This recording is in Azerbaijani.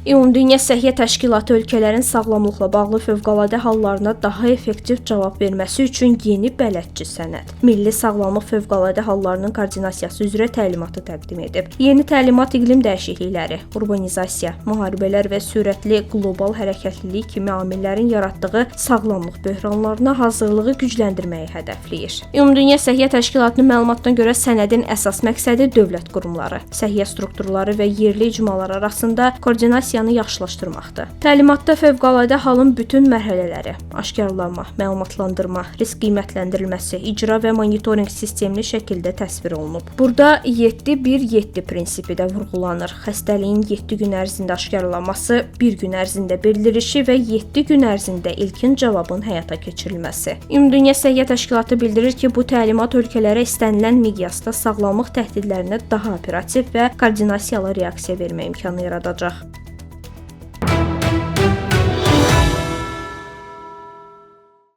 Ümumdünya Səhiyyə Təşkilatı ölkələrin sağlamlıqla bağlı fövqəladə hallarına daha effektiv cavab verməsi üçün yeni bələdçi sənəd, Milli Sağlamlıq Fövqəladə Hallarının Koordinasiyası üzrə təlimatı təqdim edib. Yeni təlimat iqlim dəyişiklikləri, urbanizasiya, müharibələr və sürətli qlobal hərəkətlilik kimi amillərin yaratdığı sağlamlıq böhranlarına hazırlığı gücləndirməyi hədəfləyir. Ümumdünya Səhiyyə Təşkilatının məlumatına görə sənədin əsas məqsədi dövlət qurumları, səhiyyə strukturları və yerli icmalar arasında koordinasiyanı yaxşılaşdırmaqdır. Təlimatda fövqəladə halın bütün mərhələləri, aşkarlanma, məlumatlandırma, risk qiymətləndirilməsi, icra və monitorinq sistemli şəkildə təsvir olunub. Burada 7-1-7 prinsipi də vurğulanır. Xəstəliyin 7 gün ərzində aşkarlanması, 1 gün ərzində bildirişi və 7 gün ərzində ilkin cavabın həyata keçirilməsi. Ümumdünya Səhiyyə Təşkilatı bildirir ki, bu təlimat ölkələrə istənilən miqyasda sağlamlıq təhdidlərinə daha operativ və koordinasiyalı reaksiya vermə imkanı yaradacaq.